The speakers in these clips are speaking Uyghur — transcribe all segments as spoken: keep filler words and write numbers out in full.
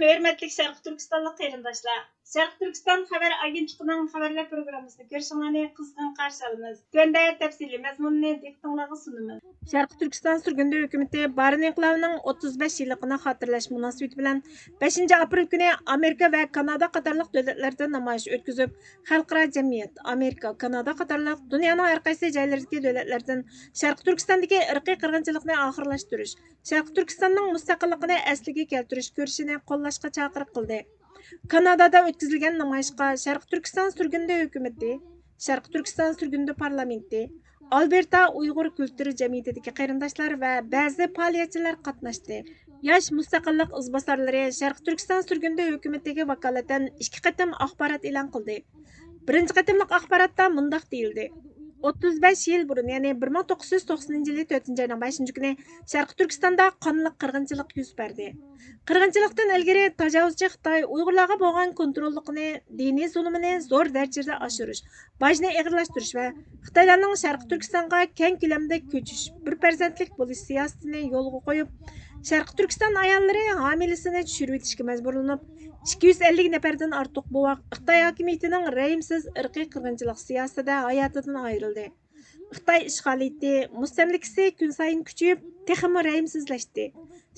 ھۆرمەتلىك شەرقىي تۈركىستانلىق قېرىنداشلار! شەرقىي تۈركىستان خەۋەر ئاگېنتلىقىنىڭ خەۋەرلەر پروگراممىسىنى كۆرۈشۈڭلارنى قىزغىن قارشى ئالىمىز. تۆۋەندە تەپسىلىي مەزمۇننى دىققىتىڭلارغا سۇنىمىز. شەرقىي تۈركىستان سۈرگۈندە ھۆكۈمىتى بارىن ئىنقىلابىنىڭ ئوتتۇز بەش يىللىقىنى خاتىرىلەش مۇناسىۋىتى بىلەن بەشىنچى ئاپرېل كۈنى ئامېرىكا ۋە كانادا قاتارلىق دۆلەتلەردە نامايىش ئۆتكۈزۈپ، خەلقئارا جەمئىيەت، ئامېرىكا، كانادا قاتارلىق دۇنيانىڭ ھەر قايسى جايلىرىدىكى دۆلەتلەردىن شەرقىي تۈركىستاندىكى ئىرقىي قىرغىنچىلىقنى ئاخىرلاشتۇرۇش، شەرقىي تۈركىستاننىڭ مۇستەقىللىقىنى ئەسلىگە كەلتۈرۈش كۈرىشىنى قوللاشقا چاقىرىق قىلدى. كانادادا ئۆتكۈزۈلگەن نامايىشقا شەرقىي تۈركىستان سۈرگۈندە ھۆكۈمىتى، شەرقىي تۈركىستان سۈرگۈندە پارلامېنتى، ئالبېرتا ئۇيغۇر كۈلتۈر جەمئىيىتىدىكى قېرىنداشلار ۋە بەزى پائالىيەتچىلەر قاتناشتى. ياش مۇستەقىللىق ئىزباسارلىرى شەرقىي تۈركىستان سۈرگۈندە ھۆكۈمىتىگە ۋاكالىتەن ئىككى قېتىم ئاخبارات ئېلان قىلدى. بىرىنچى قېتىملىق ئاخباراتتا مۇنداق دېيىلدى: ئوتتۇز بەش يىل بۇرۇن، يەنى بىر مىڭ توققۇز يۈز توقسىنىنچى يىلى تۆتىنچى ئاينىڭ بەشىنچى كۈنى شەرقىي تۈركىستاندا قانلىق قىرغىنچىلىق يۈز بەردى. قىرغىنچىلىقتىن ئىلگىرى تاجاۋۇزچى خىتاي ئۇيغۇرلارغا بولغان كونتروللۇقىنى، دىنىي زۇلۇمىنى زور دەرىجىدە ئاشۇرۇش، باجنى ئېغىرلاشتۇرۇش ۋە خىتايلارنىڭ شەرقىي تۈركىستانغا كەڭ كۆلەمدە كۆچۈش، بىر پەرزەنتلىك بولۇش سىياسىتىنى يولغا قويۇپ، شەرقىي تۈركىستان ئاياللىرى ھامىلىسىنى چۈشۈرۈۋېتىشكە مەجبۇرلىنىپ، ئىككى يۈز ئەللىك نەپەردىن ئارتۇق بوۋاق خىتاي ھاكىمىيىتىنىڭ رەھىمسىز ئىرقىي قىرغىنچىلىق سىياسىتىدە ھاياتىدىن ئايرىلدى. خىتاي ئىشغالىيىتى، مۇستەملىكىسى كۈنسايىن كۈچىيىپ، تېخىمۇ رەھىمسىزلەشتى.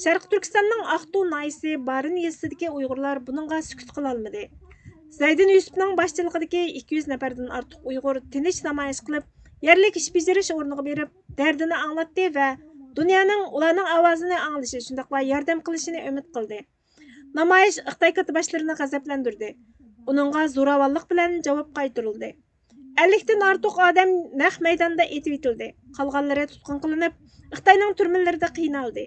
شەرقىي تۈركىستاننىڭ ئاقتۇ ناھىيىسى بارىن يېزىسىدىكى ئۇيغۇرلار بۇنىڭغا سۈكۈت قىلالمىدى. زەيدىن يۈسۈپنىڭ باشچىلىقىدىكى ئىككى يۈز نەپەردىن ئارتۇق ئۇيغۇر تىنچ نامايىش قىلىپ، يەرلىك ئىش بېجىرىش ئورنىغا بېرىپ، دەردىنى ئاڭلاتتى ۋە دۇنيانىڭ ئۇلارنىڭ ئاۋازىنى ئاڭلىشى، شۇنداقلا ياردەم قىلىشىنى ئۈمىد قىلدى. نامايىش خىتاي كاتتىباشلىرىنى غەزەپلەندۈردى. ئۇنىڭغا زوراۋانلىق بىلەن جاۋاب قايتۇرۇلدى. ئەللىكتىن ئارتۇق ئادەم نەق مەيداندا ئېتىۋېتىلدى. قالغانلىرى تۇتقۇن قىلىنىپ، خىتاينىڭ تۈرمىلىرىدە قىينالدى.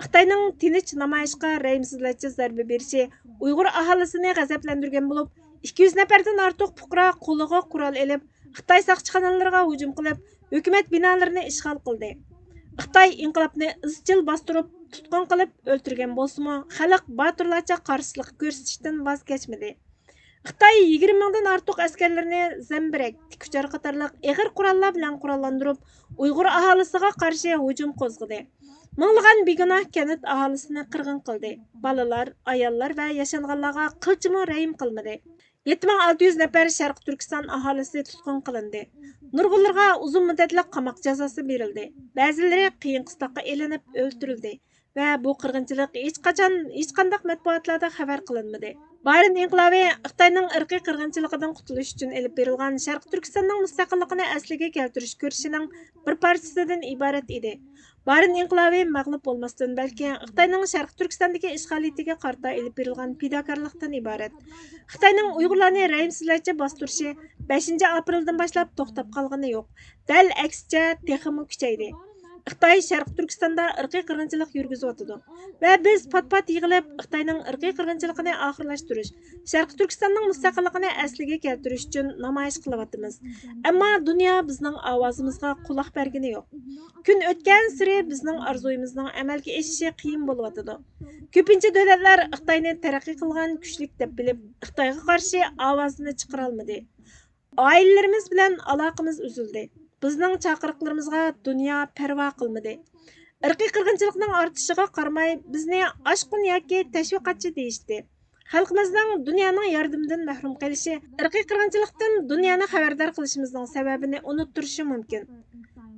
خىتاينىڭ تىنچ نامايىشقا رەھىمسىزلەرچە زەربە بېرىشى ئۇيغۇر ئاھالىسىنى غەزەپلەندۈرگەن بولۇپ، ئىككى يۈز نەپەردىن ئارتۇق پۇقرا قولىغا قورال ئېلىپ، خىتاي ساقچىخانىلىرىغا ھۇجۇم قىلىپ، ھۆكۈمەت بىنالىرىنى ئىشغال قىلدى. خىتاي ئىنقىلابنى ئىزچىل باستۇرۇپ، تۇتقۇن قىلىپ ئۆلتۈرگەن بولسىمۇ، خەلق باتۇرلارچە قارشىلىق كۆرسىتىشتىن ۋاز كەچمىدى. خىتاي يىگىرمە مىڭدىن ئارتۇق ئەسكەرلىرىنى زەمبىرەك، تىك ئۇچار قاتارلىق ئېغىر قوراللار بىلەن قوراللاندۇرۇپ، ئۇيغۇر ئاھالىسىغا قارشى ھۇجۇم قوزغىدى. مىڭلىغان بىگۇناھ كەنت ئاھالىسىنى قىرغىن قىلدى. بالىلار، ئاياللار ۋە ياشانغانلارغا قىلچىمۇ رەھىم قىلمىدى. يەتتە مىڭ ئالتە يۈز نەپەر شەرقىي تۈركىستان ئاھالىسى تۇتقۇن قىلىندى. نۇرغۇنلىرىغا ئۇزۇن مۇددەتلىك قاماق جازاسى بېرىلدى. بەزىلىرى قىيىن قىستاققا ئېلىنىپ ئۆلتۈرۈلدى ۋە بۇ قىرغىنچىلىق ھېچقاچان، ھېچقانداق مەتبۇئاتلاردا خەۋەر قىلىنمىدى. بارىن ئىنقىلابى خىتاينىڭ ئىرقىي قىرغىنچىلىقىدىن قۇتۇلۇش ئۈچۈن ئېلىپ بېرىلغان شەرقىي تۈركىستاننىڭ مۇستەقىللىقىنى ئەسلىگە كەلتۈرۈش كۈرىشىنىڭ بىر پارچىسىدىن ئىبارەت ئىدى. بارىن ئىنقىلابى مەغلۇپ بولماستىن، بەلكى خىتاينىڭ شەرقىي تۈركىستاندىكى ئىشغالىيىتىگە قارىتا ئېلىپ بېرىلغان پىداكارلىقتىن ئىبارەت. خىتاينىڭ ئۇيغۇرلارنى رەھىمسىزلەرچە باستۇرۇشى بەشىنچى ئاپرېلدىن باشلاپ توختاپ قالغىنى يوق. دەل ئەكسىچە، تېخىمۇ كۈچەيدى. خىتاي شەرقىي تۈركىستاندا ئىرقىي قىرغىنچىلىق يۈرگۈزۈۋاتىدۇ ۋە بىز پات-پات يىغىلىپ، خىتاينىڭ ئىرقىي قىرغىنچىلىقىنى ئاخىرلاشتۇرۇش، شەرقىي تۈركىستاننىڭ مۇستەقىللىقىنى ئەسلىگە كەلتۈرۈش ئۈچۈن نامايىش قىلىۋاتىمىز. ئەمما دۇنيا بىزنىڭ ئاۋازىمىزغا قۇلاق بەرگىنى يوق. كۈن ئۆتكەنسېرى بىزنىڭ ئارزۇيىمىزنىڭ ئەمەلگە ئېشىشى قىيىن بولۇۋاتىدۇ. كۆپىنچە دۆلەتلەر خىتاينى تەرەققىي قىلغان كۈچلۈك دەپ بىلىپ، خىتايغا قارشى ئاۋازىنى چىقىرالمىدى. ئائىلىلىرىمىز بىلەن ئالاقىمىز ئۈزۈلدى. بىزنىڭ چاقىرىقلىرىمىزغا دۇنيا پەرۋا قىلمىدى. ئىرقىي قىرغىنچىلىقنىڭ ئارتىشىغا قارىماي، بىزنى ئاشقۇن ياكى تەشۋىقاتچى دېيىشتى. خەلقىمىزنىڭ دۇنيانىڭ ياردىمىدىن مەھرۇم قېلىشى، ئىرقىي قىرغىنچىلىقتىن دۇنيانى خەۋەردار قىلىشىمىزنىڭ سەۋەبىنى ئۇنتتۇرۇشى مۇمكىن.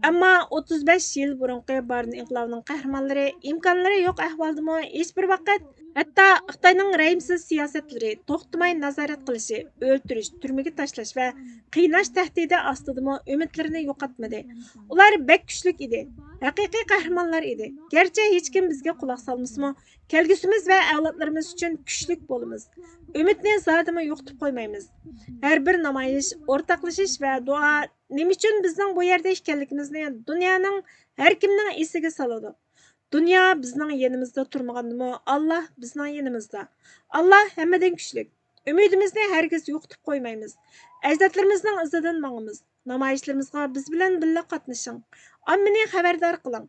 ئەمما ئوتتۇز بەش يىل بۇرۇنقى بارىن ئىنقىلابىنىڭ قەھرىمانلىرى ئىمكانلىرى يوق ئەھۋالدىمۇ ھېچبىر ۋاقىت، ھەتتا خىتاينىڭ رەھىمسىز سىياسەتلىرى، توختىماي نازارەت قىلىشى، ئۆلتۈرۈش، تۈرمىگە تاشلاش ۋە قىيناش تەھدىتى ئاستىدىمۇ ئۈمىدلىرىنى يوقاتمىدى. ئۇلار بەك كۈچلۈك ئىدى. ھەقىقىي قەھرىمانلار ئىدى. گەرچە ھېچكىم بىزگە قۇلاق سالمىسىمۇ، كەلگۈسىمىز ۋە ئەۋلادلىرىمىز ئۈچۈن كۈچلۈك بولىمىز. ئۈمىدنى زادىمۇ يوقىتىپ قويمايمىز. ھەر بىر نامايىش، ئورتاقلىشىش ۋە دۇئا نېمە ئۈچۈن بىزنىڭ بۇ يەردە ئىكەنلىكىمىزنى دۇنيانىڭ ھەر كىمنىڭ ئېسىگە سالىدۇ. دۇنيا بىزنىڭ يېنىمىزدا تۇرمىغاندىمۇ، ئاللا بىزنىڭ يېنىمىزدا. ئاللا ھەممىدىن كۈچلۈك. ئۈمىدىمىزنى ھەرگىز يوقىتىپ قويمايمىز. ئەجدادلىرىمىزنىڭ ئىزىدىن ماڭىمىز. نامايىشلىرىمىزغا بىز بىلەن بىللە قاتنىشىڭ. ئاممىنى خەۋەردار قىلىڭ.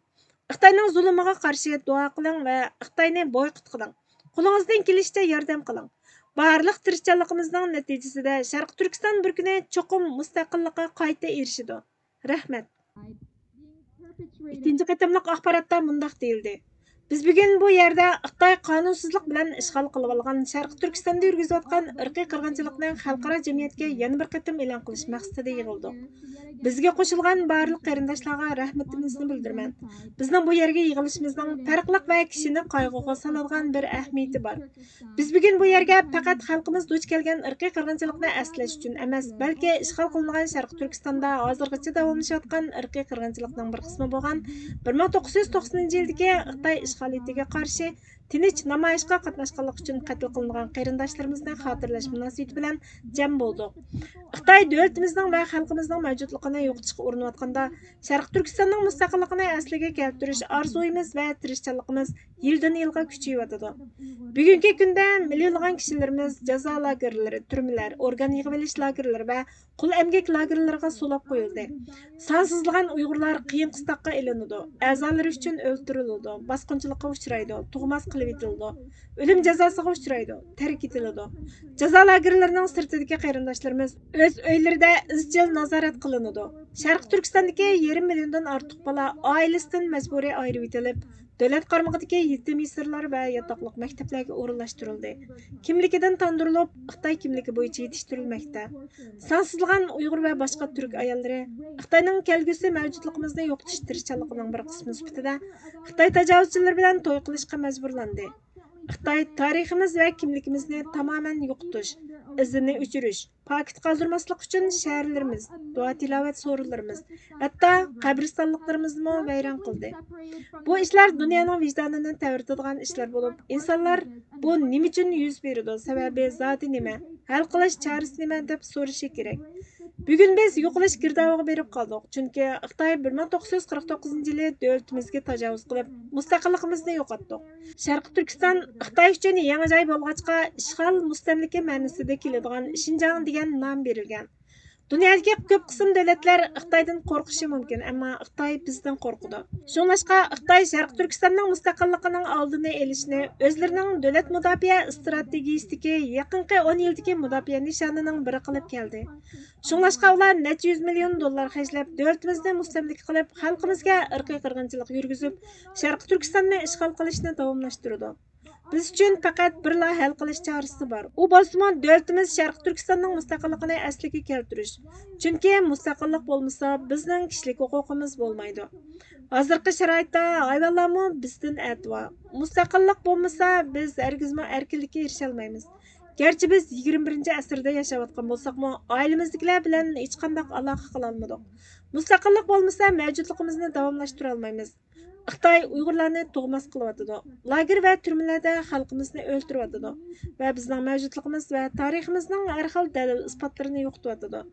خىتاينىڭ زۇلۇمىغا قارشى دۇئا قىلىڭ ۋە خىتاينى بويكوت قىلىڭ. قولىڭىزدىن كېلىشىچە ياردەم قىلىڭ. بارلىق تىرىشچانلىقىمىزنىڭ نەتىجىسىدە شەرقىي تۈركىستان بىر كۈنى چوقۇم مۇستەقىللىققا قايتا ئېرىشىدۇ. رەھمەت. ئىككىنچى قېتىملىق ئاخباراتتا مۇنداق دېيىلدى: بىز بۈگۈن بۇ يەردە خىتاي قانۇنسىزلىق بىلەن ئىشغال قىلىۋالغان شەرقىي تۈركىستاندا يۈرگۈزۈۋاتقان ئىرقىي قىرغىنچىلىقنى خەلقئارا جەمئىيەتكە يەنە بىر قېتىم ئېلان قىلىش مەقسىتىدە يىغىلدۇق. بىزگە قوشۇلغان بارلىق قېرىنداشلارغا رەھمىتىمىزنى بىلدۈرىمەن. بىزنىڭ بۇ يەرگە يىغىلىشىمىزنىڭ پەرقلىق ۋە كىشىنى قايغۇغا سالىدىغان بىر ئەھمىيىتى بار. بىز بۈگۈن بۇ يەرگە پەقەت خەلقىمىز دۇچ كەلگەن ئىرقىي قىرغىنچىلىقنى ئەسلەش ئۈچۈن ئەمەس، بەلكى ئىشغال قىلىنغان شەرقىي تۈركىستاندا ھازىرغىچە داۋاملىشىۋاتقان ئىرقىي قىرغىنچىلىقنىڭ بىر قىسمى بولغان بىر مىڭ توققۇز يۈز توقسىنىنچى يىلدىكى خىتاي ئىشغالىيىتىگە قارشى تىنچ نامايىشقا قاتناشقانلىقى ئۈچۈن قەتل قىلىنغان قېرىنداشلىرىمىزنى خاتىرىلەش مۇناسىۋىتى بىلەن جەم بولدۇق. خىتاي دۆلىتىمىزنىڭ ۋە خەلقىمىزنىڭ مەۋجۇتلۇقىنى يوقىتىشقا ئۇرۇنۇۋاتقاندا، شەرقىي تۈركىستاننىڭ مۇستەقىللىقىنى ئەسلىگە كەلتۈرۈش ئارزۇيىمىز ۋە تىرىشچانلىقىمىز يىلدىن يىلغا كۈچىيىۋاتىدۇ. بۈگۈنكى كۈندە مىليونلىغان كىشىلىرىمىز جازا لاگېرلىرى، تۈرمىلەر، ئورگان يىغىۋېلىش لاگېرلىرى ۋە قۇل ئەمگەك لاگېرلىرىغا سولاپ قويۇلدى. سانسىزلىغان ئۇيغۇرلار قىيىن قىستاققا ئېلىنىدۇ، ئەزالىرى ئۈچۈن ئۆلتۈرۈلىدۇ، باسقۇنچىلىققا ئۇچرايدۇ، تۇغماس قىلىۋېتىلىدۇ، ئۆلۈم جازاسىغا ئۇچرايدۇ، تەرك ئېتىلىدۇ. جازا لاگېرلىرىنىڭ سىرتىدىكى قېرىنداشلىرىمىز ئۆز ئۆيلىرىدە ئىزچىل نازارەت قىلىنىدۇ. شەرقىي تۈركىستاندىكى يېرىم مىليوندىن ئارتۇق بالا ئائىلىسىدىن مەجبۇرىي ئايرىۋېتىلىپ، دۆلەت قارمىقىدىكى يېتىم يېسىرلار ۋە ياتاقلىق مەكتەپلەرگە ئورۇنلاشتۇرۇلدى. كىملىكىدىن تاندۇرۇلۇپ، خىتاي كىملىكى بويىچە يېتىشتۈرۈلمەكتە. سانسىزلىغان ئۇيغۇر ۋە باشقا تۈرك ئاياللىرى خىتاينىڭ كەلگۈسى مەۋجۇتلۇقىمىزنى يوقىتىش تىرىشچانلىقىنىڭ بىر قىسمى سۈپىتىدە خىتاي تاجاۋۇزچىلىرى بىلەن توي قىلىشقا مەجبۇرلاندى. خىتاي تارىخىمىز ۋە كىملىكىمىزنى تامامەن يوقىتىش، ئىزىنى ئۆچۈرۈش، پاكىت قالدۇرماسلىق ئۈچۈن شەھەرلىرىمىز، دۇئا تىلاۋەت سورۇنلىرىمىز، ھەتتا قەبرىستانلىقلىرىمىزنىمۇ ۋەيران قىلدى. بۇ ئىشلار دۇنيانىڭ ۋىجدانىنى تەۋرىتىدىغان ئىشلار بولۇپ، ئىنسانلار بۇ نېمە ئۈچۈن يۈز بېرىدۇ، سەۋەبى زادى نېمە، ھەل قىلىش چارىسى نېمە دەپ سورىشى كېرەك. بۈگۈن بىز يوقىلىش گىردابىغا بېرىپ قالدۇق، چۈنكى خىتاي بىر مىڭ توققۇز يۈز قىرىق توققۇزىنچى يىلى دۆلىتىمىزگە تاجاۋۇز قىلىپ، مۇستەقىللىقىمىزنى يوقاتتۇق. شەرقىي تۈركىستان خىتاي ئۈچۈن يېڭى جاي بولغاچقا، ئىشغال، مۇستەملىكە مەنىسىدە كېلىدىغان شىنجاڭ دېگەن نام بېرىلگەن. دۇنيادىكى كۆپ قىسىم دۆلەتلەر خىتايدىن قورقۇشى مۇمكىن، ئەمما خىتاي بىزدىن قورقىدۇ. شۇڭلاشقا، خىتاي شەرقىي تۈركىستاننىڭ مۇستەقىللىقىنىڭ ئالدىنى ئېلىشنى ئۆزلىرىنىڭ دۆلەت مۇداپىئە ئىستراتېگىيىسىدىكى يېقىنقى ئون يىلدىكى مۇداپىئە نىشانىنىڭ بىرى قىلىپ كەلدى. شۇڭلاشقا، ئۇلار نەچچە يۈز مىليون دوللار خەجلەپ، دۆلىتىمىزنى مۇستەملىكە قىلىپ، خەلقىمىزگە ئىرقىي قىرغىنچىلىق يۈرگۈزۈپ، شەرقىي تۈركىستاننى ئىشغال قىلىشنى داۋاملاشتۇرىدۇ. بىز ئۈچۈن پەقەت بىرلا ھەل قىلىش چارىسى بار. ئۇ بولسىمۇ دۆلىتىمىز شەرقىي تۈركىستاننىڭ مۇستەقىللىقىنى ئەسلىگە كەلتۈرۈش. چۈنكى مۇستەقىللىق بولمىسا، بىزنىڭ كىشىلىك ھوقۇقىمىز بولمايدۇ. ھازىرقى شارائىتتا ھايۋانلارمۇ بىزدىن ئەتىۋار. مۇستەقىللىق بولمىسا، بىز ھەرگىزمۇ ئەركىنلىككە ئېرىشەلمەيمىز. گەرچە بىز يىگىرمە بىرىنچى ئەسىردە ياشاۋاتقان بولساقمۇ، ئائىلىمىزدىكىلەر بىلەن ھېچقانداق ئالاقە قىلالمىدۇق. مۇستەقىللىق بولمىسا، مەۋجۇتلۇقىمىزنى داۋاملاشتۇرالمايمىز. خىتاي ئۇيغۇرلارنى تۇغماس قىلىۋاتىدۇ. لاگېر ۋە تۈرمىلەردە خەلقىمىزنى ئۆلتۈرۈۋاتىدۇ ۋە بىزنىڭ مەۋجۇتلۇقىمىز ۋە تارىخىمىزنىڭ ھەر خىل دەلىل-ئىسپاتلىرىنى يوقىتىۋاتىدۇ.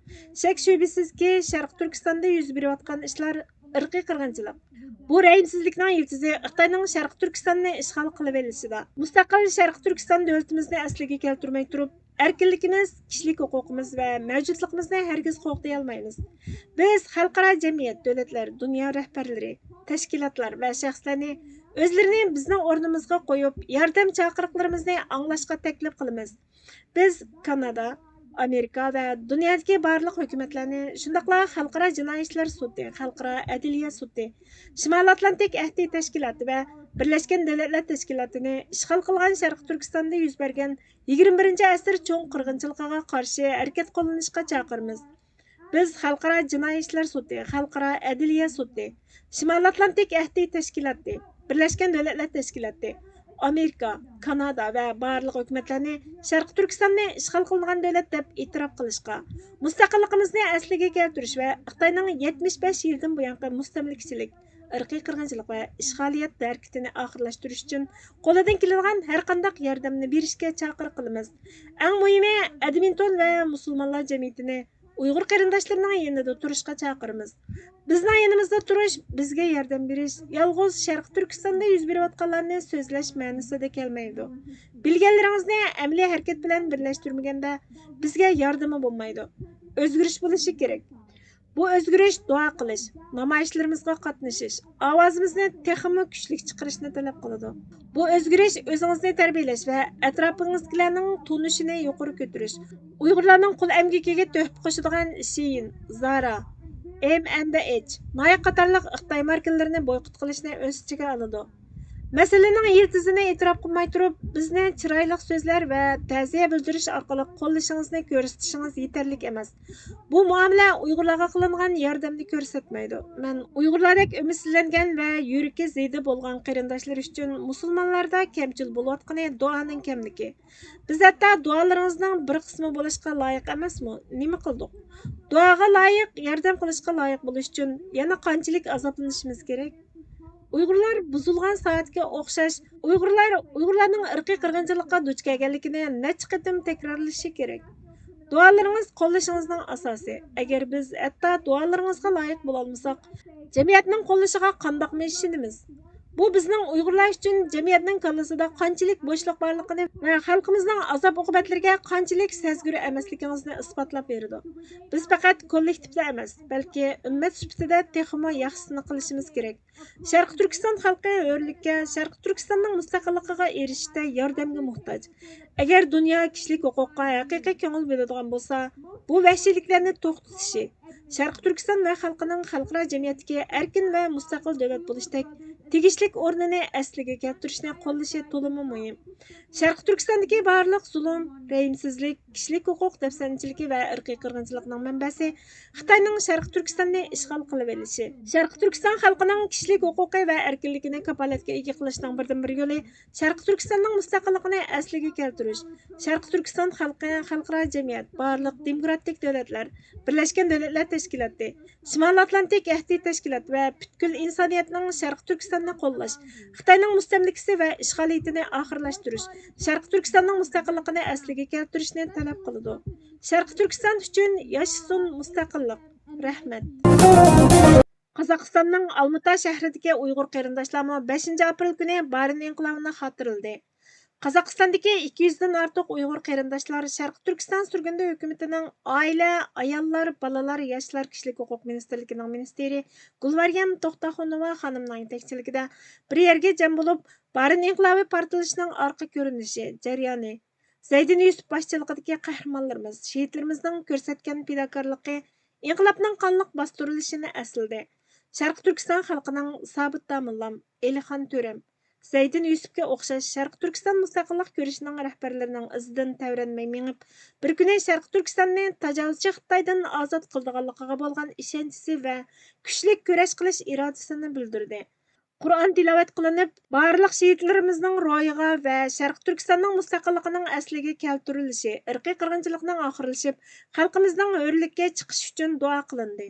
شەك-شۈبھىسىزكى، شەرقىي تۈركىستاندا يۈز بېرىۋاتقان ئىشلار ئىرقىي قىرغىنچىلىق. بۇ رەھىمسىزلىكنىڭ يىلتىزى خىتاينىڭ شەرقىي تۈركىستاننى ئىشغال قىلىۋېلىشىدا. مۇستەقىل شەرقىي تۈركىستان دۆلىتىمىزنى ئەسلىگە كەلتۈرمەي تۇرۇپ، ئەركىنلىكىمىز، كىشىلىك ھوقۇقىمىز ۋە مەۋجۇتلۇقىمىزنى ھەرگىز قوغدىيالمايمىز. بىز خەلقئارا جەمئىيەت، دۆلەتلەر، دۇنيا رەھبەرلىرى، تەشكىلاتلار ۋە شەخسلەرنى ئۆزلىرىنى بىزنىڭ ئورنىمىزغا قويۇپ، ياردەم چاقىرىقلىرىمىزنى ئاڭلاشقا تەكلىپ قىلىمىز. بىز كانادا، ئامېرىكا ۋە دۇنيادىكى بارلىق ھۆكۈمەتلەرنى، شۇنداقلا خەلقئارا جىنايى ئىشلار سوتى، خەلقئارا ئەدلىيە سوتى، شىمالىي ئاتلانتىك ئەھدى تەشكىلاتى ۋە بىرلەشكەن دۆلەتلەر تەشكىلاتىنى ئىشغال قىلغان شەرقىي تۈركىستاندا يۈز بەرگەن يىگىرمە بىرىنچى ئەسىر چوڭ قىرغىنچىلىقىغا قارشى ھەرىكەت قوللىنىشقا چاقىرىمىز. بىز خەلقئارا جىنايى ئىشلار سوتى، خەلقئارا ئەدلىيە سوتى، شىمالىي ئاتلانتىك ئەھدى تەشكىلاتى، بىرلەشكەن دۆلەتلەر تەشكىلاتى، ئامېرىكا، كانادا ۋە بارلىق ھۆكۈمەتلەرنى شەرقىي تۈركىستاننى ئىشغال قىلىنغان دۆلەت دەپ ئېتىراپ قىلىشقا، مۇستەقىللىقىمىزنى ئەسلىگە كەلتۈرۈش ۋە خىتاينىڭ يەتمىش بەش يىلدىن بۇيانقى مۇستەملىكىچىلىك، ئىرقىي قىرغىنچىلىق ۋە ئىشغالىيەت ھەرىكىتىنى ئاخىرلاشتۇرۇش ئۈچۈن قولىدىن كېلىدىغان ھەر قانداق ياردەمنى بېرىشكە چاقىرىق قىلىمىز. ئەڭ مۇھىمى، ئەدمىنتون ۋە مۇسۇلمانلار جەمئىيىتىنى ئۇيغۇر قېرىنداشلىرىنىڭ يېنىدا تۇرۇشقا چاقىرىمىز. بىزنىڭ يېنىمىزدا تۇرۇش، بىزگە ياردەم بېرىش، يالغۇز شەرقىي تۈركىستاندا يۈز بېرىۋاتقانلارنى سۆزلەش مەنىسىدە كەلمەيدۇ. بىلگەنلىرىڭىزنى ئەمەلىي ھەرىكەت بىلەن بىرلەشتۈرمىگەندە، بىزگە ياردىمى بولمايدۇ. ئۆزگىرىش بولۇشى كېرەك. بۇ ئۆزگىرىش دۇئا قىلىش، نامايىشلىرىمىزغا قاتنىشىش، ئاۋازىمىزنى تېخىمۇ كۈچلۈك چىقىرىشنى تەلەپ قىلىدۇ. بۇ ئۆزگىرىش ئۆزىڭىزنى تەربىيەلەش ۋە ئەتراپىڭىزدىكىلەرنىڭ تونۇشىنى يۇقىرى كۆتۈرۈش، ئۇيغۇرلارنىڭ قول ئەمگىكىگە تۆھپە قوشىدىغان شېيىن، زارا، ئېم ئەند ئېچ، نايك قاتارلىق خىتاي ماركىلىرىنى بويكوت قىلىشنى ئۆز ئىچىگە ئالىدۇ. مەسىلىنىڭ يىلتىزىنى ئېتىراپ قىلماي تۇرۇپ، بىزنى چىرايلىق سۆزلەر ۋە تەزىيە بىلدۈرۈش ئارقىلىق قوللىشىڭىزنى كۆرسىتىشىڭىز يېتەرلىك ئەمەس. بۇ مۇئامىلە ئۇيغۇرلارغا قىلىنغان ياردەمنى كۆرسەتمەيدۇ. مەن ئۇيغۇرلاردەك ئۈمىدسىزلەنگەن ۋە يۈرىكى زېدە بولغان قېرىنداشلىرى ئۈچۈن مۇسۇلمانلاردا كەمچىل بولۇۋاتقىنى دۇئانىڭ كەملىكى. بىز ھەتتا دۇئالىرىڭىزنىڭ بىر قىسمى بولۇشقا لايىق ئەمەسمۇ؟ نېمە قىلدۇق؟ دۇئاغا لايىق، ياردەم قىلىشقا لايىق بولۇش ئۈچۈن يەنە قانچىلىك ئازابلىنىشىمىز كېرەك؟ ئۇيغۇرلار بۇزۇلغان سائەتكە ئوخشاش، ئۇيغۇرلار، ئۇيغۇرلارنىڭ ئىرقىي قىرغىنچىلىققا دۇچ كەلگەنلىكىنى نەچچە قېتىم تەكرارلىشى كېرەك. دۇئالىرىڭىز قوللىشىڭىزنىڭ ئاساسى. ئەگەر بىز ھەتتا دۇئالىرىڭىزغا لايىق بولالمىساق، جەمئىيەتنىڭ قوللىشىغا قانداقمۇ ئىشىنىمىز؟ بۇ بىزنىڭ ئۇيغۇرلار ئۈچۈن جەمئىيەتنىڭ كاللىسىدا قانچىلىك بوشلۇق بارلىقىنى ۋە خەلقىمىزنىڭ ئازاب-ئوقۇبەتلىرىگە قانچىلىك سەزگۈر ئەمەسلىكىڭىزنى ئىسپاتلاپ بېرىدۇ. بىز پەقەت كوللېكتىپلا ئەمەس، بەلكى ئۈممەت سۈپىتىدە تېخىمۇ ياخشىسىنى قىلىشىمىز كېرەك. شەرقىي تۈركىستان خەلقى ھۆرلۈككە، شەرقىي تۈركىستاننىڭ مۇستەقىللىقىغا ئېرىشىشتە ياردەمگە موھتاج. ئەگەر دۇنيا كىشىلىك ھوقۇققا ھەقىقىي كۆڭۈل بۆلىدىغان بولسا، بۇ ۋەھشىيلىكلەرنى توختىتىشى، شەرقىي تۈركىستان ۋە خەلقىنىڭ خەلقئارا جەمئىيەتتىكى ئەركىن ۋە مۇستەقىل دۆلەت بولۇشتەك تېگىشلىك ئورنىنى ئەسلىگە كەلتۈرۈشنى قوللىشى تولىمۇ مۇھىم. شەرقىي تۈركىستاندىكى بارلىق زۇلۇم، رەھىمسىزلىك، كىشىلىك ھوقۇق دەپسەندىچىلىكى ۋە ئىرقىي قىرغىنچىلىقنىڭ مەنبەسى خىتاينىڭ شەرقىي تۈركىستاننى ئىشغال قىلىۋېلىشى، شەرقىي تۈركىستان خەلقىنىڭ كىشىلىك ھوقۇقى ۋە ئەركىنلىكىنى كاپالەتكە ئىگە قىلىشنىڭ بىردىنبىر يولى شەرقىي تۈركىستاننىڭ مۇستەقىللىقىنى ئەسلىگە كەلتۈرۈش. شەرقىي تۈركىستان خەلقى، خەلقئارا جەمئىيەت، بارلىق دېموكراتىك دۆلەتلەر، بىرلەشكەن دۆلەتلەر تەشكىلاتى، شىمالىي ئاتلانتىك ئەھدى تەشكىلات ۋە پۈتكۈل ئىنسانىيەتنىڭ شەرقىي تۈركىستاننى قوللاش، خىتاينىڭ مۇستەملىكىسى ۋە ئىشغالىيىتىنى ئاخىرلاشتۇرۇش، شەرقىي تۈركىستاننىڭ مۇستەقىللىقىنى ئەسلىگە كەلتۈرۈشنى تەلەپ قىلىدۇ. شەرقىي تۈركىستان ئۈچۈن ياشىسۇن مۇستەقىللىق! رەھمەت! قازاقىستاننىڭ ئالمۇتا شەھىرىدىكى ئۇيغۇر قېرىنداشلارمۇ بەشىنچى ئاپرېل كۈنى بارىن ئىنقىلابىنى خاتىرىلىدى. قازاقىستاندىكى ئىككى يۈزدىن ئارتۇق ئۇيغۇر قېرىنداشلار شەرقىي تۈركىستان سۈرگۈندە ھۆكۈمىتىنىڭ ئائىلە، ئاياللار، بالىلار، ياشلار كىشىلىك ھوقۇق مىنىستىرلىكىنىڭ مىنىستىرى گۈلمەريەم توختاخۇنوۋا خانىمنىڭ يېتەكچىلىكىدە بىر يەرگە جەم بولۇپ، بارىن ئىنقىلابى پارتلىشىنىڭ ئارقا كۆرۈنۈشى، جەريانى، زەيدىن يۈسۈپ باشچىلىقىدىكى قەھرىمانلىرىمىز، شېھىتلىرىمىزنىڭ كۆرسەتكەن پىداكارلىقى، ئىنقىلابنىڭ قانلىق باستۇرۇلۇشىنى ئەسلىدى. شەرقىي تۈركىستان خەلقىنىڭ سابىت داموللام، ئېلىخان تۆرەم، زەيدىن يۈسۈپكە ئوخشاش شەرقىي تۈركىستان مۇستەقىللىق كۈرىشىنىڭ رەھبەرلىرىنىڭ ئىزىدىن تەۋرەنمەي مېڭىپ، بىر كۈنى شەرقىي تۈركىستاننى تاجاۋۇزچى خىتايدىن ئازاد قىلىدىغانلىقىغا بولغان ئىشەنچىسى ۋە كۈچلۈك كۈرەش قىلىش ئىرادىسىنى بىلدۈردى. قۇرئان تىلاۋەت قىلىنىپ، بارلىق شېھىتلىرىمىزنىڭ روھىغا ۋە شەرقىي تۈركىستاننىڭ مۇستەقىللىقىنىڭ ئەسلىگە كەلتۈرۈلۈشى، ئىرقىي قىرغىنچىلىقنىڭ ئاخىرلىشىپ، خەلقىمىزنىڭ ھۆرلۈككە چىقىشى ئۈچۈن دۇئا قىلىندى.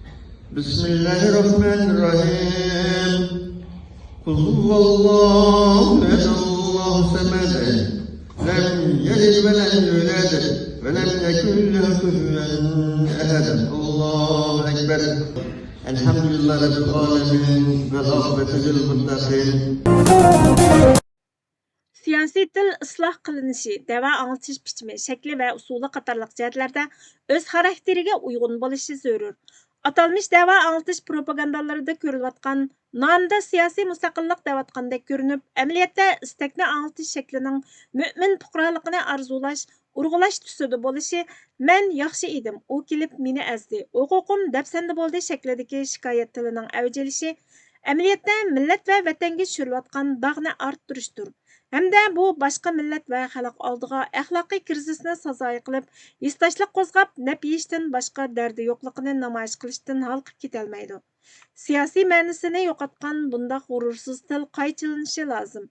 بسم الله الرحمن الرحيم. قل هو الله أحد، الله الصمد، لم يلد ولم يولد، ولم يكن له كفوا أحد. الله أكبر. الحمد لله رب العالمين، والعاقبة للمتقين. سىياسىي تىل ئىسلاھ قىلىنىشى، دەۋا ئاڭلىتىش پىچىمى، شەكلى ۋە ئۇسۇلى قاتارلىق جەھەتلەردە ئۆز خاراكتېرىگە ئۇيغۇن بولۇشى زۆرۈر. ئاتالمىش دەۋا ئاڭلىتىش پروپاگاندالىرىدا كۆرۈلۈۋاتقان نامدا سىياسىي مۇستەقىللىق دەۋاتقاندەك كۆرۈنۈپ، ئەمەلىيەتتە ئىستەكنى ئاڭلىتىش شەكلىنىڭ مۆمىن پۇقرالىقىنى ئارزۇلاش، ئۇرغۇلاش تۈسىدە بولۇشى، مەن ياخشى ئىدىم، ئۇ كېلىپ مېنى ئەزدى، ھوقۇقۇم دەپسەندە بولدى شەكلىدىكى شىكايەت تىلىنىڭ ئەۋج ئېلىشى، ئەمەلىيەتتە مىللەت ۋە ۋەتەنگە چۈشۈرۈلۈۋاتقان داغنى ئارتتۇرۇشتۇر ھەمدە بۇ باشقا مىللەت ۋە خەلق ئالدىغا ئەخلاقىي كىرىزىسنى سازايى قىلىپ، ھېسداشلىق قوزغاپ، نەپ يېيىشتىن باشقا دەردى يوقلۇقىنى نامايىش قىلىشتىن ھالقىپ كېتەلمەيدۇ. سىياسىي مەنىسىنى يوقاتقان بۇنداق غۇرۇرسىز تىل قايچىلىنىشى لازىم.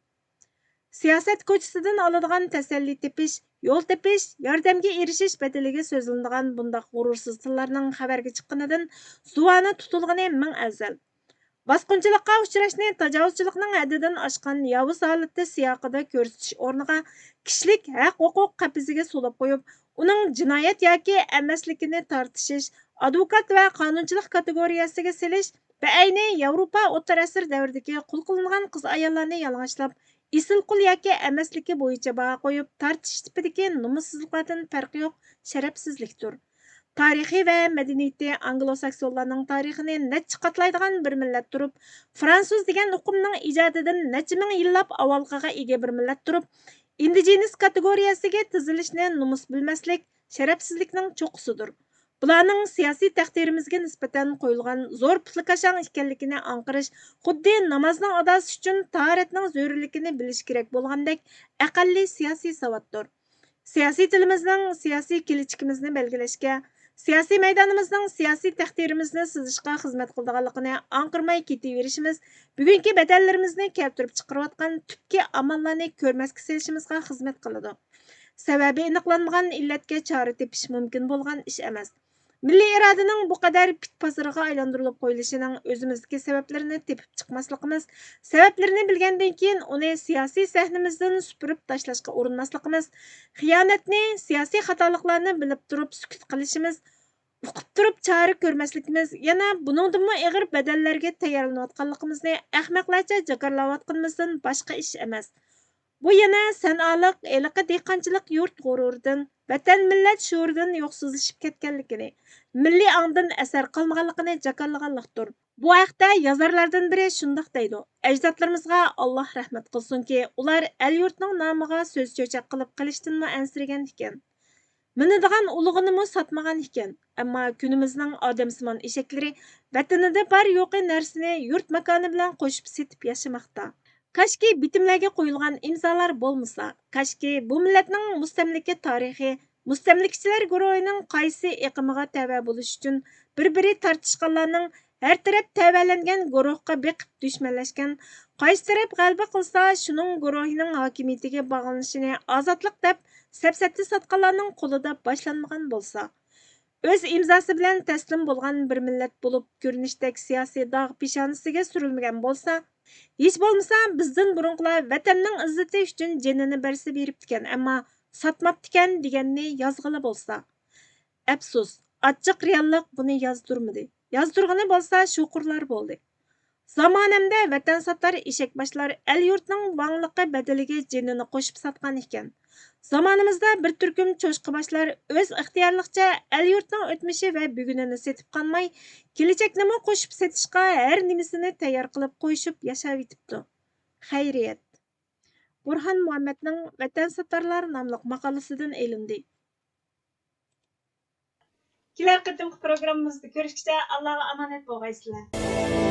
سىياسەت كوچىسىدىن ئالىدىغان تەسەللى تېپىش، يول تېپىش، ياردەمگە ئېرىشىش بەدىلىگە سۆزلىنىدىغان بۇنداق غۇرۇرسىز تىللارنىڭ خەۋەرگە چىققىنىدىن زۇۋانى تۇتۇلغىنى مىڭ ئەۋزەل. باسقۇنچىلىققا ئۇچراشنى تاجاۋۇزچىلىقنىڭ ھەددىدىن ئاشقان ياۋۇز ھالىتى سىياقىدا كۆرسىتىش ئورنىغا، كىشىلىك ھەق-ھوقۇق قەپىسىگە سولاپ قويۇپ، ئۇنىڭ جىنايەت ياكى ئەمەسلىكىنى تارتىشىش، ئادۋوكات ۋە قانۇنچىلىق كاتېگورىيەسىگە سېلىش، بەئەينى ياۋروپا ئوتتۇرا ئەسىر دەۋرىدىكى قۇل قىلىنغان قىز-ئاياللارنى يالىڭاچلاپ، ئېسىل قۇل ياكى ئەمەسلىكى بويىچە باھا قويۇپ تارتىش تىپىدىكى نومۇسسىزلىقلاردىن پەرقى يوق شەرەپسىزلىكتۇر. تارىخى ۋە مەدەنىيىتى ئانگلو-ساكسونلارنىڭ تارىخىنى نەچچە قاتلايدىغان بىر مىللەت تۇرۇپ، فرانسۇز دېگەن ئۇقۇمنىڭ ئىجادىدىن نەچچە مىڭ يىللاپ ئاۋۋالغىغا ئىگە بىر مىللەت تۇرۇپ، ئىندىجېنىس كاتېگورىيەسىگە تىزىلىشنى نومۇس بىلمەسلىك شەرەپسىزلىكنىڭ چوققىسىدۇر. بۇلارنىڭ سىياسىي تەقدىرىمىزگە نىسبەتەن قويۇلغان زور پۇتلىكاشاڭ ئىكەنلىكىنى ئاڭقىرىش خۇددى نامازنىڭ ئاداسى ئۈچۈن تاھارەتنىڭ زۆرۈرلۈكىنى بىلىش كېرەك بولغاندەك ئەقەللىي سىياسىي ساۋاتتۇر. سىياسىي تىلىمىزنىڭ سىياسىي كېلىچىكىمىزنى بەلگىلەشكە، سىياسىي مەيدانىمىزنىڭ سىياسىي تەقدىرىمىزنى سىزىشقا خىزمەت قىلىدىغانلىقىنى ئاڭقىرماي كېتىۋېرىشىمىز بۈگۈنكى بەدەللىرىمىزنى كەلتۈرۈپ چىقىرىۋاتقان تۈپكى ئاماللارنى كۆرمەسكە سېلىشىمىزغا خىزمەت قىلىدۇ. سەۋەبى ئېنىقلانمىغان ئىللەتكە چارە تېپىش مۇمكىن بولغان ئىش ئەمەس. مىللىي ئىرادىنىڭ بۇ قەدەر پىت پازىرىغا ئايلاندۇرۇلۇپ قويۇلۇشىنىڭ ئۆزىمىزدىكى سەۋەبلىرىنى تېپىپ چىقماسلىقىمىز، سەۋەبلىرىنى بىلگەندىن كېيىن ئۇنى سىياسىي سەھنىمىزدىن سۈپۈرۈپ تاشلاشقا ئۇرۇنماسلىقىمىز، خىيانەتنى، سىياسىي خاتالىقلارنى بىلىپ تۇرۇپ سۈكۈت قىلىشىمىز، ئۇقۇپ تۇرۇپ چارە كۆرمەسلىكىمىز، يەنە بۇنىڭدىنمۇ ئېغىر بەدەللەرگە تەييارلىنىۋاتقانلىقىمىزنى ئەخمەقلەرچە جاكارلاۋاتقىنىمىزدىن باشقا ئىش ئەمەس. بۇ يەنە سەنئالىق ھېلىقى دېھقانچىلىق يۇرت غۇرۇرىدىن، ۋەتەن مىللەت شورىدىن يوقسۇزلىشىپ كەتكەنلىكىنى، مىللىي ئاڭدىن ئەسەر قالمىغانلىقىنى جاكارلىغانلىقتۇر. بۇ ھەقتە يازارلاردىن بىرى شۇنداق دەيدۇ، ئەجدادلىرىمىزغا ئاللاھ رەھمەت قىلسۇنكى، ئۇلار ئەل-يۇرتنىڭ نامىغا سۆز-چۆچەك قىلىپ قېلىشتىنمۇ ئەنسىرىگەن ئىكەن. مىنىدىغان ئۇلۇغىنىمۇ ساتمىغان ئىكەن. ئەمما كۈنىمىزنىڭ ئادەمسىمان ئېشەكلىرى ۋەتىنىدە بار-يوقى نەرسىنى يۇرت-ماكانى بىلەن قوشۇپ سېتىپ ياشىماقتا. كاشكى بىتىملەرگە قويۇلغان ئىمزالار بولمىسا، كاشكى بۇ مىللەتنىڭ مۇستەملىكە تارىخى، مۇستەملىكىچىلەر گۇرۇھىنىڭ قايسى ئېقىمىغا تەۋە بولۇش ئۈچۈن بىر-بىرى تارتىشقانلارنىڭ ھەر تەرەپ تەۋەلەنگەن گۇرۇھقا بېقىپ دۈشمەنلەشكەن، قايسى تەرەپ غەلىبە قىلسا، شۇنىڭ گۇرۇھىنىڭ ھاكىمىيىتىگە باغلىنىشىنى ئازادلىق دەپ سەپسەتە ساتقانلارنىڭ قولىدا باشلانمىغان بولسا، ئۆز ئىمزاسى بىلەن تەسلىم بولغان بىر مىللەت بولۇپ كۆرۈنۈشتەك سىياسىي داغ پېشانىسىگە سۈرۈلمىگەن بولسا، ھېچ بولمىسا بىزدىن بۇرۇنقىلار ۋەتەننىڭ ئىززىتى ئۈچۈن جېنىنى بەرسە بېرىپتىكەن، ئەمما ساتماپتىكەن دېگەننى يازغىلى بولسا. ئەپسۇس، ئاچچىق رېئاللىق بۇنى يازدۇرمىدى. يازدۇرغىنى بولسا شۇ قۇرلار بولدى. زامانەمدە ۋەتەن ساتار ئېشەكباشلار ئەل-يۇرتنىڭ ۋاڭلىقى بەدىلىگە جېنىنى قوشۇپ ساتقان ئىكەن. زامانىمىزدا بىر تۈركۈم چوشقىباشلار ئۆز ئىختىيارلىقچە ئەل-يۇرتنىڭ ئۆتمۈشى ۋە بۈگۈنىنى سېتىپ قالماي، كېلىچەكنىمۇ قوشۇپ سېتىشقا ھەر نېمىسىنى تەييار قىلىپ قويۇشۇپ ياشاۋېتىپتۇ. خەيرىيەت. بۇرھان مۇھەممەدنىڭ ۋەتەن ساتارلار ناملىق ماقالىسىدىن ئېلىندى. كېلەر قېتىمقى پروگراممىمىزدا كۆرۈشكىچە ئاللاغا ئامانەت بولغايسىلەر.